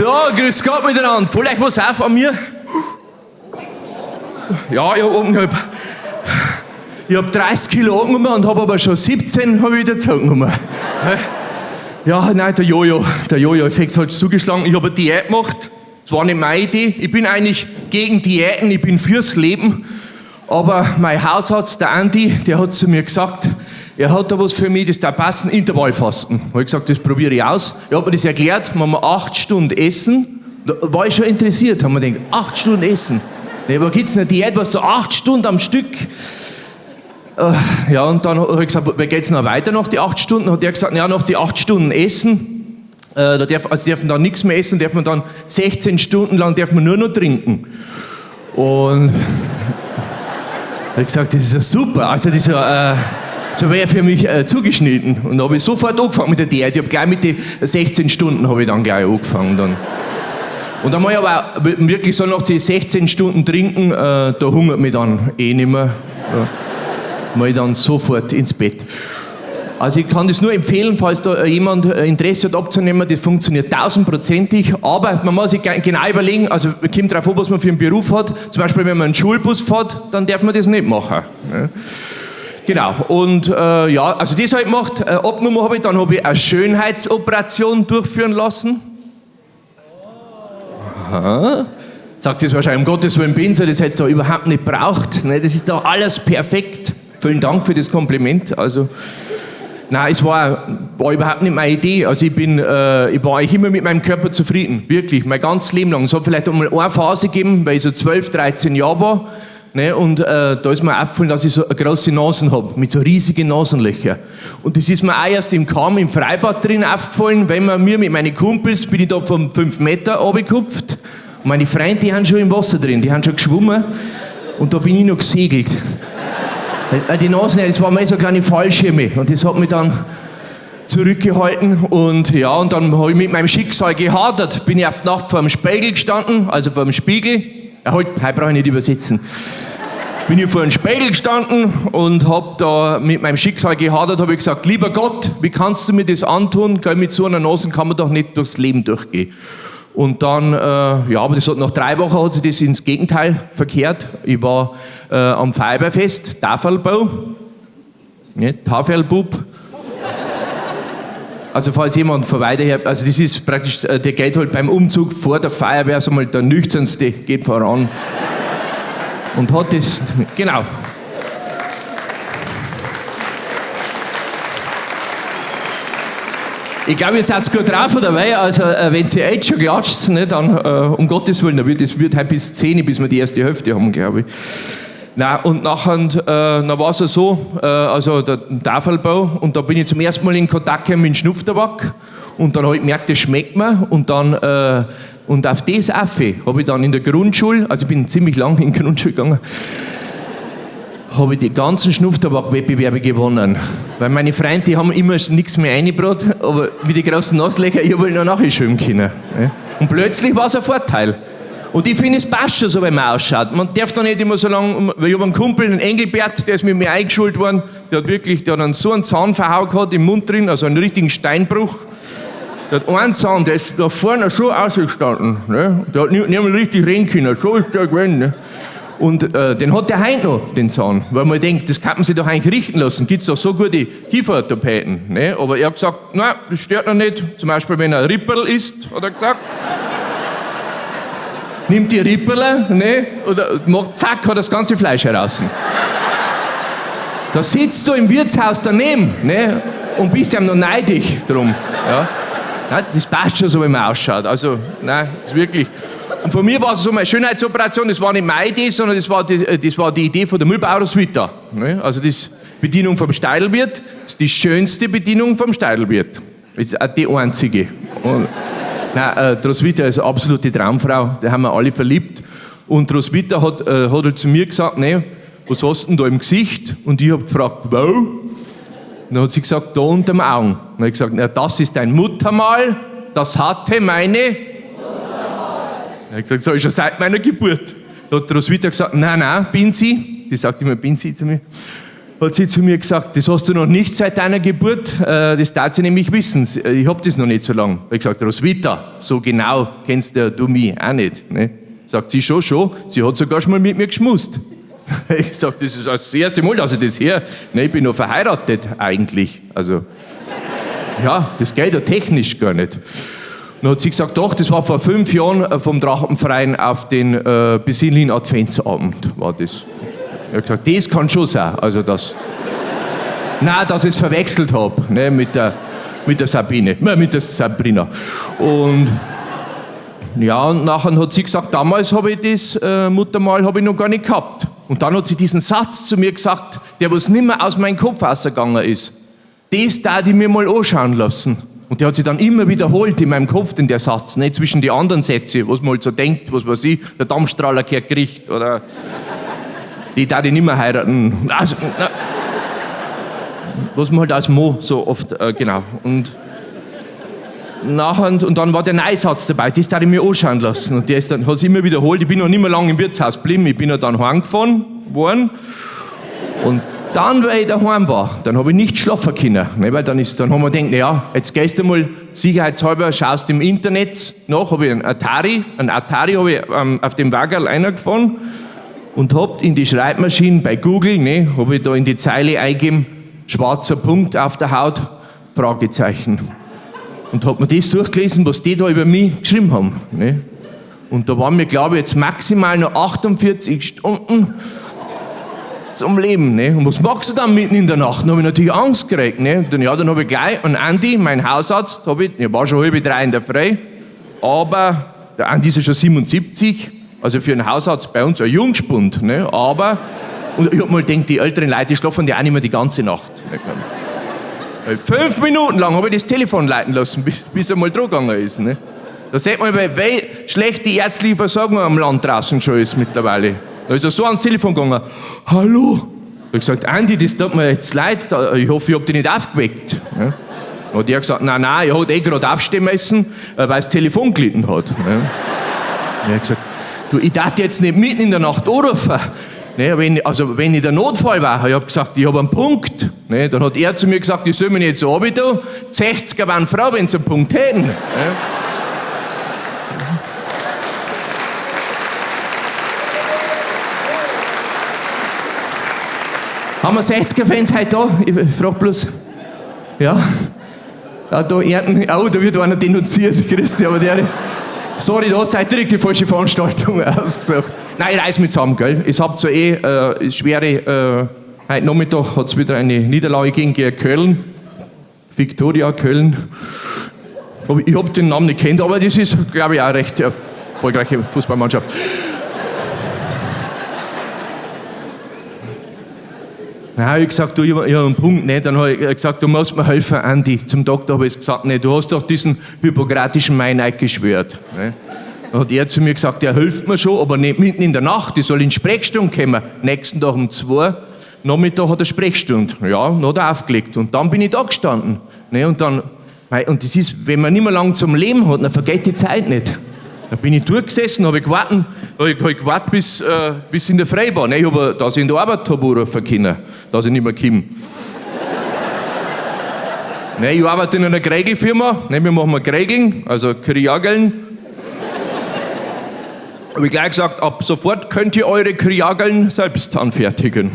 So, grüß Gott miteinander. Vielleicht was auf an mir? Ja, ich hab 30 Kilo angenommen und hab aber schon 17 hab ich wieder zugenommen. Ja, nein, der Jojo-Effekt hat zugeschlagen. Ich hab eine Diät gemacht. Das war nicht meine Idee. Ich bin eigentlich gegen Diäten, ich bin fürs Leben. Aber mein Hausarzt, der Andi, der hat zu mir gesagt, er hat da was für mich, das da passen, Intervallfasten. Hab ich gesagt, das probiere ich aus. Er hat mir das erklärt, wenn wir 8 Stunden essen, da war ich schon interessiert, haben wir gedacht, 8 Stunden essen. Nee, aber gibt's eine Diät, was so 8 Stunden am Stück? Ja, und dann hab ich gesagt, wie geht's noch weiter nach die 8 Stunden? Hat er gesagt, ja, nach die 8 Stunden essen, da darf, also dürfen dann nichts mehr essen, darf man dann 16 Stunden lang darf man nur noch trinken. Und hab ich gesagt, das ist ja super, also das ist ja, so wäre für mich zugeschnitten. Und da hab ich sofort angefangen mit der Diät. Ich hab gleich mit den 16 Stunden hab ich dann gleich angefangen. Dann. Und dann hab ich aber auch wirklich so nach die 16 Stunden trinken, da hungert mich dann eh nicht mehr. Ja. Mal ich dann sofort ins Bett. Also ich kann das nur empfehlen, falls da jemand Interesse hat abzunehmen, das funktioniert 1000-prozentig, aber man muss sich genau überlegen, also kommt drauf an, was man für einen Beruf hat. Zum Beispiel, wenn man einen Schulbus fährt, dann darf man das nicht machen. Ja. Genau, und ja, also das hab ich gemacht, abgenommen hab ich, dann hab ich eine Schönheitsoperation durchführen lassen. Aha. Sagt sie es wahrscheinlich, um Gottes Willen, Binzer, das hättest du da überhaupt nicht braucht. Ne? Das ist doch alles perfekt. Vielen Dank für das Kompliment. Also, nein, es war überhaupt nicht meine Idee. Also ich war eigentlich immer mit meinem Körper zufrieden. Wirklich, mein ganzes Leben lang. Es hat vielleicht einmal eine Phase gegeben, weil ich so 12, 13 Jahre war. Ne? Und da ist mir aufgefallen, dass ich so eine große Nasen hab, mit so riesigen Nasenlöchern. Und das ist mir auch erst im Kamm, im Freibad drin aufgefallen, wenn man mir mit meinen Kumpels, bin ich da vom 5 Meter runtergehupft. Und meine Freunde, die haben schon im Wasser drin, die haben schon geschwommen. Und da bin ich noch gesegelt. Weil die Nasen, das waren mir so kleine Fallschirme. Und das hat mich dann zurückgehalten. Und dann hab ich mit meinem Schicksal gehadert. Bin ich auf die Nacht vor dem Spiegel gestanden, also vor dem Spiegel. Ja, halt, heute brauche ich nicht übersetzen. Bin ich vor dem Spiegel gestanden und hab da mit meinem Schicksal gehadert, hab ich gesagt, lieber Gott, wie kannst du mir das antun? Gell, mit so einer Nase kann man doch nicht durchs Leben durchgehen. Und dann, ja, aber das hat nach 3 Wochen hat sich das ins Gegenteil verkehrt. Ich war am Feuerwehrfest, Tafelbau, ne, Tafelbub. Also falls jemand von weiter her, also das ist praktisch, der geht halt beim Umzug vor der Feuerwehr, so mal der Nüchternste geht voran. Und hat das, genau. Ich glaub, ihr seid gut drauf dabei, also wenn ihr jetzt schon klatscht, ne, dann um Gottes Willen, dann wird es wird halt bis 10, bis wir die erste Hälfte haben, glaub ich. Na, und nachher dann war's ja so, also der Tafelbau, und da bin ich zum ersten Mal in Kontakt gekommen mit dem Schnupftabak, und dann hab ich gemerkt, das schmeckt mir, und dann und auf das Affe hab ich dann in der Grundschule, also ich bin ziemlich lang in die Grundschule gegangen, hab ich die ganzen Schnupftabak-Wettbewerbe gewonnen. Weil meine Freunde, die haben immer nichts mehr reingebracht, aber mit den großen Naslöchern, ich hab halt noch nachschwimmen können. Ja. Und plötzlich war's ein Vorteil. Und ich finde, es passt schon so, wenn man ausschaut. Man darf da nicht immer so lange, weil ich hab einen Kumpel, einen Engelbert, der ist mit mir eingeschult worden, der hat wirklich, der hat einen so einen Zahnverhau gehabt im Mund drin, also einen richtigen Steinbruch. Der hat einen Zahn, der ist da vorne so ausgestanden. Ne? Der hat nicht mal richtig reden können, so ist der gewesen. Ne? Und den hat der heute noch, den Zahn, weil man denkt, das kann man sich doch eigentlich richten lassen. Gibt's doch so gute Kieferorthopäden. Ne? Aber er hat gesagt, nein, das stört noch nicht. Zum Beispiel, wenn er Ripperl isst, hat er gesagt. Nimmt die Ripperl, ne? Oder macht zack, hat das ganze Fleisch heraus. Da sitzt du im Wirtshaus daneben, ne? Und bist ihm noch neidisch drum. Ja? Nein, das passt schon so, wie man ausschaut. Also, nein, ist wirklich. Und von mir war es so eine Schönheitsoperation, das war nicht meine Idee, sondern das war die Idee von der Mühlbauer Roswitha. Ne? Also das Bedienung vom Steidlwirt, das ist die schönste Bedienung vom Steidlwirt. Das ist auch die einzige. Und, nein, Roswitha ist eine absolute Traumfrau, die haben wir alle verliebt. Und Roswitha hat halt zu mir gesagt, ne, was hast du denn da im Gesicht? Und ich hab gefragt, wo? Und dann hat sie gesagt, da unterm Augen. Und dann hab ich gesagt, na, das ist dein Muttermal, das hatte meine Dann hab ich gesagt, das hab ich schon seit meiner Geburt. Da hat Roswitha gesagt, nein, nein, Binzi. Die sagt immer Binzi zu mir. hat sie zu mir gesagt, das hast du noch nicht seit deiner Geburt, das darf sie nämlich wissen, ich hab das noch nicht so lange. Hab ich gesagt, Roswitha, so genau kennst ja du mich auch nicht. Ne? Sagt sie, schon, schon, sie hat sogar schon mal mit mir geschmust. Ich sag, das ist das erste Mal, dass ich das höre. Ne, ich bin noch verheiratet eigentlich. Also, ja, das geht ja technisch gar nicht. Dann hat sie gesagt, doch, das war vor 5 Jahren vom Drachenverein auf den besinnlichen Adventsabend war das. Ich hab gesagt, das kann schon sein, also das. Nein, dass ich's verwechselt hab, ne, mit der Sabine, mit der Sabrina. Und ja, und nachher hat sie gesagt, damals hab ich das Muttermal hab ich noch gar nicht gehabt. Und dann hat sie diesen Satz zu mir gesagt, der was nimmer aus meinem Kopf rausgegangen ist. Das darf ich mir mal anschauen lassen. Und der hat sich dann immer wiederholt in meinem Kopf, denn der Satz, ne, zwischen die anderen Sätze, was man halt so denkt, was weiß ich, der Dampfstrahler kehrt Gericht oder die darf ich nimmer heiraten. Also, na, was man halt als Mo so oft, genau. Und nachher, und dann war der Neusatz dabei, das darf ich mir anschauen lassen. Und der ist dann, hat sich immer wiederholt, ich bin noch nicht mehr lange im Wirtshaus geblieben, ich bin ja dann heimgefahren worden. Und dann, weil ich daheim war, dann hab ich nicht schlafen können, ne, weil dann haben wir gedacht, na ja, jetzt gehst du mal sicherheitshalber, schaust im Internet nach, hab ich einen Atari hab ich auf dem Wagerl reingefahren und hab in die Schreibmaschine bei Google, ne, hab ich da in die Zeile eingegeben, schwarzer Punkt auf der Haut, Fragezeichen. Und hab mir das durchgelesen, was die da über mich geschrieben haben. Ne. Und da waren wir, glaub ich, jetzt maximal noch 48 Stunden zum Leben, ne? Und was machst du dann mitten in der Nacht? Dann hab ich natürlich Angst gekriegt, ne? Und dann, ja, dann hab ich gleich einen Andi, mein Hausarzt, hab ich, ich war schon 2:30 in der Früh, aber der Andi ist ja schon 77, also für einen Hausarzt bei uns ein Jungspund, ne? Aber, und ich hab mal gedacht, die älteren Leute, die schlafen ja auch nicht mehr die ganze Nacht. Ne? 5 Minuten lang hab ich das Telefon leiten lassen, bis er mal dran gegangen ist, ne? Da sieht man, wie schlecht die ärztliche Versorgung am Land draußen schon ist mittlerweile. Da ist er so ans Telefon gegangen. Hallo? Ich hab gesagt, Andi, das tut mir jetzt leid, ich hoffe, ich hab dich nicht aufgeweckt. Ja. Dann hat er gesagt, nein, nein, er hat eh grad aufstehen müssen, weil das Telefon gelitten hat. Ja. Er hat gesagt, du, ich darf jetzt nicht mitten in der Nacht anrufen. Ne, wenn ich der Notfall war, ich hab gesagt, ich hab einen Punkt. Ne, dann hat er zu mir gesagt, ich soll mich nicht so runter tun. 60er waren froh, wenn sie einen Punkt hätten. Ja. Haben wir 60er-Fans heute da? Ich frag bloß. Ja. Ja, da ernten. Oh, da wird einer denunziert, Christi, aber der. Sorry, du hast heute direkt die falsche Veranstaltung ausgesucht. Nein, ich reiß mich zusammen, gell? Ich hab zwar schwere. Heute Nachmittag hat's wieder eine Niederlage gegeben gegen Köln. Viktoria Köln. Ich hab den Namen nicht kennt, aber das ist, glaub ich, auch eine recht erfolgreiche Fußballmannschaft. Dann hab ich gesagt, du, ich hab einen Punkt, ne? Dann hab ich gesagt, du musst mir helfen, Andi. Zum Doktor hab ich gesagt, ne, du hast doch diesen hippokratischen Meineid geschwört. Ne? Dann hat er zu mir gesagt, der hilft mir schon, aber nicht mitten in der Nacht, ich soll in die Sprechstunde kommen. Nächsten Tag um 2, Nachmittag hat er Sprechstunde. Ja, dann hat er aufgelegt. Und dann bin ich da gestanden. Ne? Und dann, und das ist, wenn man nicht mehr lang zum Leben hat, dann vergeht die Zeit nicht. Da bin ich durchgesessen, hab ich gewartet, hab ich gewartet bis in der Früh war. Ne, ich hab, dass ich in der Arbeit hab anrufen können, dass ich nicht mehr komme. Ne, ich arbeite in einer Krägelfirma, ne, wir machen Krägeln, also Kriageln. Hab ich gleich gesagt, ab sofort könnt ihr eure Kriageln selbst anfertigen.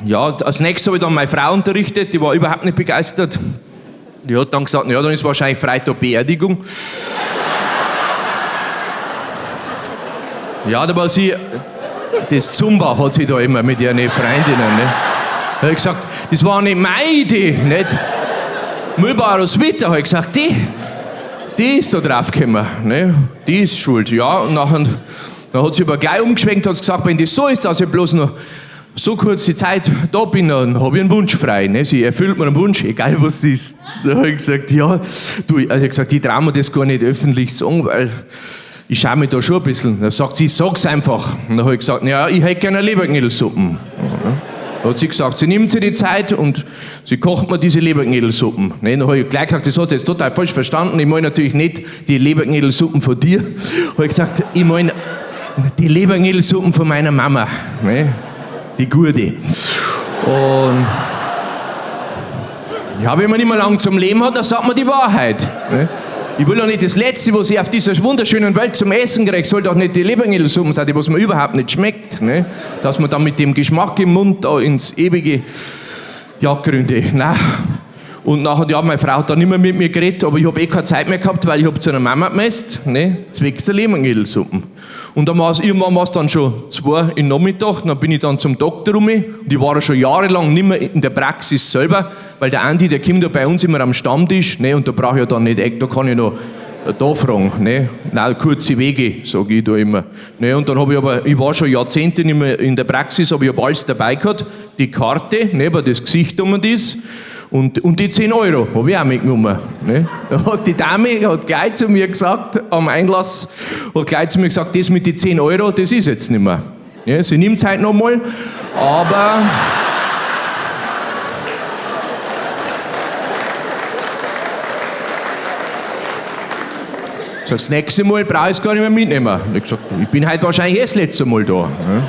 Ja, als nächstes hab ich dann meine Frau unterrichtet, die war überhaupt nicht begeistert. Die hat dann gesagt, na ja, dann ist wahrscheinlich Freitag Beerdigung. Ja, da war sie, das Zumba hat sie da immer mit ihren Freundinnen, ne? Da hab ich gesagt, das war nicht meine Idee, nicht? Mühlbauer Roswitha, hab ich gesagt, die ist da draufgekommen, ne? Die ist schuld, ja. Und nachher, dann hat sie aber gleich umgeschwenkt, hat gesagt, wenn das so ist, dass ich bloß noch so kurze Zeit da bin, dann hab ich einen Wunsch frei, ne? Sie erfüllt mir einen Wunsch, egal was es ist. Da hab ich gesagt, ja, du, also ich hab gesagt, ich trau mir das gar nicht öffentlich sagen, weil ich schaue mich da schon ein bisschen. Dann sagt sie, sag's einfach. Und dann hab ich gesagt, ja, ich hätte gerne eine Leberknödelsuppen. Dann hat sie gesagt, sie nimmt sich die Zeit und sie kocht mir diese Leberknödelsuppen. Ne, dann hab ich gleich gesagt, das hast du jetzt total falsch verstanden. Ich meine natürlich nicht die Leberknödelsuppen von dir. Hab ich gesagt, ich meine die Leberknödelsuppen von meiner Mama. Ne? Die gute. Und ja, wenn man nicht mehr lang zum Leben hat, dann sagt man die Wahrheit. Ne? Ich will doch nicht das Letzte, was ich auf dieser wunderschönen Welt zum Essen kriege, soll doch nicht die Leberknödelsuppe sein, die was mir überhaupt nicht schmeckt. Ne? Dass man dann mit dem Geschmack im Mund da ins ewige Jagdgründe. Nein. Und nachher, ja, meine Frau hat dann nicht mehr mit mir geredet, aber ich hab eh keine Zeit mehr gehabt, weil ich hab zu einer Mama gemessen, ne, zwecks der Leberknödelsuppen. Und dann war's, irgendwann war's dann schon 2 im Nachmittag, dann bin ich dann zum Doktor rum und ich war ja schon jahrelang nicht mehr in der Praxis selber, weil der Andi, der kommt ja bei uns immer am Stammtisch, ne, und da brauch ich ja dann nicht, da kann ich noch da fragen, ne? Nein, kurze Wege, sag ich da immer. Ne? Und dann hab ich aber, ich war schon Jahrzehnte nicht mehr in der Praxis, aber ich hab alles dabei gehabt, die Karte, ne, weil das Gesicht um ist, und die 10 Euro hab ich auch mitgenommen. Ne? Da hat die Dame hat gleich zu mir gesagt, am Einlass, hat gleich zu mir gesagt, das mit den 10 Euro, das ist jetzt nicht mehr. Ja, sie nimmt's halt nochmal, aber... Das nächste Mal brauch ich's gar nicht mehr mitnehmen. Ich hab gesagt, ich bin heute wahrscheinlich eh das letzte Mal da. Ne?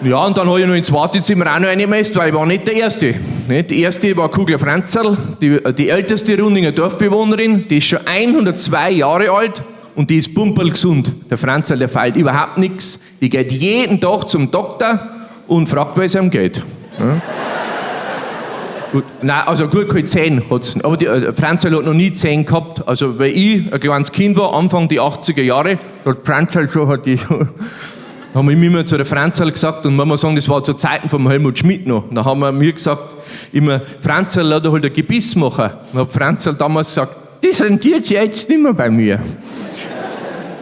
Ja, und dann hab ich noch ins Wartezimmer auch noch reingemessen, weil ich war nicht der Erste. Ne? Die Erste war Kugler Franzerl, die älteste Rundinger Dorfbewohnerin, die ist schon 102 Jahre alt und die ist pumperlgesund. Der Franzerl, der feilt überhaupt nix. Die geht jeden Tag zum Doktor und fragt, wie es ihm geht. Ne? Gut, nein, also gut, keine Zähne hat's. Aber die Franzerl hat noch nie Zähne gehabt. Also, weil ich ein kleines Kind war, Anfang die 80er Jahre, da hat Franzerl schon, hat die, haben wir immer zu der Franzerl gesagt, und man muss sagen, das war zu Zeiten vom Helmut Schmidt noch. Da haben wir mir gesagt, immer, Franzerl, lass doch halt ein Gebiss machen. Und hat Franzerl damals gesagt, das rentiert sich jetzt nicht mehr bei mir.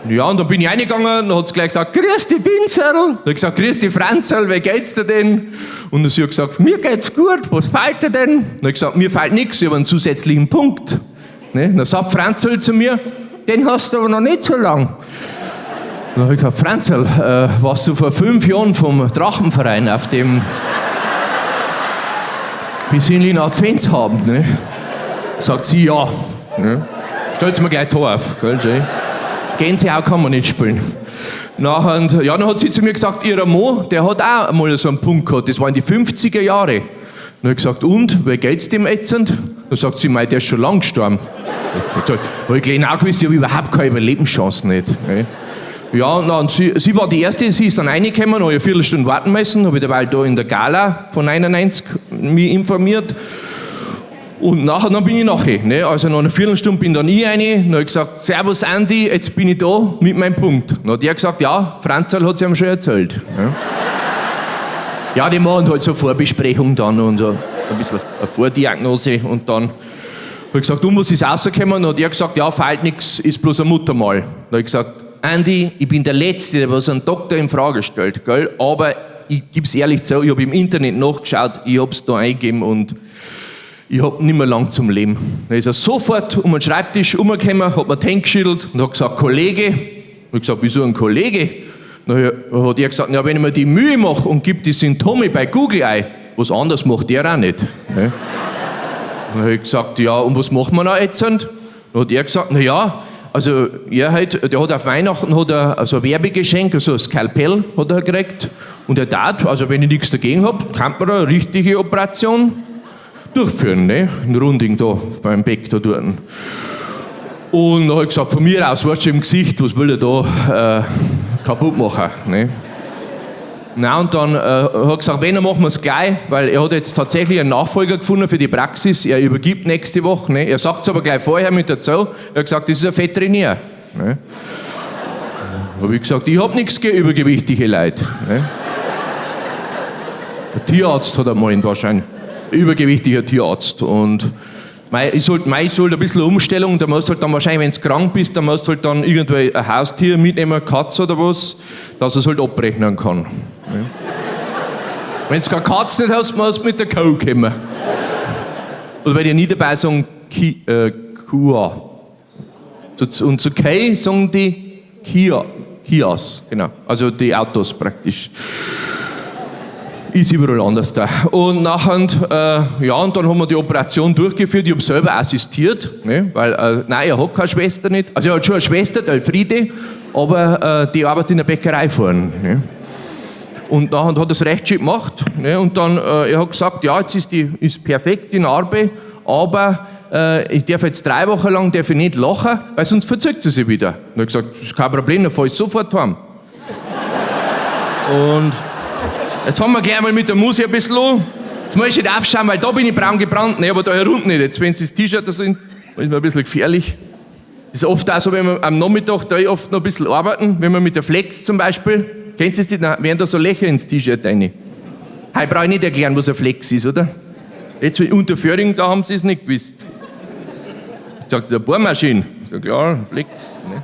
Ja, und dann bin ich reingegangen und hat's gleich gesagt, grüß dich, Pinzerl. Dann hab ich gesagt, grüß dich, Franzerl, wie geht's dir denn? Und sie hat gesagt, mir geht's gut, was fehlt dir denn? Dann hab ich gesagt, mir fehlt nix, ich hab einen zusätzlichen Punkt. Ne? Dann sagt Franzerl zu mir, den hast du aber noch nicht so lang. Dann hab ich gesagt, Franzerl, warst du vor 5 Jahren vom Drachenverein auf dem besinnlichen Adventsabend, ne? Sagt sie, ja. Ne? Stellt's mir gleich da auf, gell, schön. Gänsehaut kann man nicht spielen. Nachher, ja, dann hat sie zu mir gesagt, ihr Mann, der hat auch einmal so einen Punkt gehabt, das war in die 50er Jahre. Dann hab ich gesagt, und, wie geht's dem jetzt? Dann sagt sie, mei, der ist schon lang gestorben. Da hab ich genau gewusst, ich hab überhaupt keine Überlebenschance nicht. Ne? Ja, und dann, sie war die Erste, sie ist dann reingekommen, hab ich eine Viertelstunde warten müssen, hab ich derweil da in der Gala von 99 mich informiert. Und nachher, dann bin ich nachher, ne? Also nach einer Viertelstunde bin dann ich rein, dann hab ich gesagt, Servus Andi, jetzt bin ich da mit meinem Punkt. Dann hat er gesagt, ja, Franzerl hat's ihm schon erzählt. Ne? Ja, die machen halt so Vorbesprechung dann und so ein bisschen eine Vordiagnose und dann hab ich gesagt, du, was ist rausgekommen? Dann hat er gesagt, ja, fehlt nix, ist bloß ein Muttermal. Dann hab ich gesagt, Andi, ich bin der Letzte, der was einen Doktor in Frage stellt, gell? Aber ich geb's ehrlich zu, ich hab im Internet nachgeschaut, ich hab's da eingegeben und ich hab nicht mehr lang zum Leben. Dann ist er sofort um den Schreibtisch rumgekommen, hat mir die Hände geschüttelt und hat gesagt, Kollege. Ich hab gesagt, wieso ein Kollege? Dann hat er gesagt, na, wenn ich mir die Mühe mache und gebe die Symptome bei Google ein, was anderes macht der auch nicht. Ne? Dann hab ich gesagt, ja, und was machen wir noch jetzt? Dann hat er gesagt, na ja, also er halt, der hat auf Weihnachten hat er also ein Werbegeschenk, also ein Skalpell hat er gekriegt. Und er tat, also wenn ich nichts dagegen hab, kann man da eine richtige Operation durchführen, ne? Ein Runding da, beim Beck da dort. Und dann hab ich gesagt, von mir aus, weißt du, im Gesicht, was will er da kaputt machen, ne? Na, und dann hat er gesagt, wenn, dann machen wir's gleich, weil er hat jetzt tatsächlich einen Nachfolger gefunden für die Praxis, er übergibt nächste Woche, ne? Er sagt's aber gleich vorher mit dazu, er hat gesagt, das ist ein Veterinär, ne? Hab ich gesagt, ich hab nix gegen übergewichtige Leute, ne? Der Tierarzt hat einmal ihn wahrscheinlich. Übergewichtiger Tierarzt. Und mei, ich sollt, mei, ich sollt ein bisschen Umstellung, da musst du halt dann wahrscheinlich, wenn's krank bist, dann musst du halt dann irgendwie ein Haustier mitnehmen, eine Katze oder was, dass er's halt abrechnen kann. Ja. Wenn's keine Katze nicht hast, musst du mit der Kuh kommen. Oder weil die nie dabei sagen, Kua. Und zu Kei sagen die Kia, Kias, genau. Also die Autos praktisch. Ist überall anders da. Und nachher ja, und dann haben wir die Operation durchgeführt. Ich hab selber assistiert, ne? Weil nein, er hat keine Schwester nicht. Also er hat schon eine Schwester, die Elfriede, aber die arbeitet in der Bäckerei vorne. Ne? Und nachher hat er es recht schön gemacht. Ne? Und dann, er hat gesagt, ja, jetzt ist die ist perfekt, die Narbe, aber ich darf jetzt 3 Wochen lang darf ich nicht lachen, weil sonst verzieht sie sich wieder. Und er hat gesagt, das ist kein Problem, dann fahr ich sofort heim. Und jetzt fangen wir gleich mal mit der Musik ein bisschen an. Jetzt muss ich nicht aufschauen, weil da bin ich braun gebrannt, ne, aber da herunten nicht. Jetzt, wenn Sie das T-Shirt da sind, ist mir ein bisschen gefährlich. Das ist oft auch so, wenn wir am Nachmittag da oft noch ein bisschen arbeiten, wenn man mit der Flex zum Beispiel, kennt ihr das nicht? Dann werden da so Löcher ins T-Shirt rein. Heute brauche ich nicht erklären, was ein Flex ist, oder? Jetzt in Unterföhring, da haben sie es nicht gewusst. Sagt der Bohrmaschine. Ich sag, ja, Flex. Ne?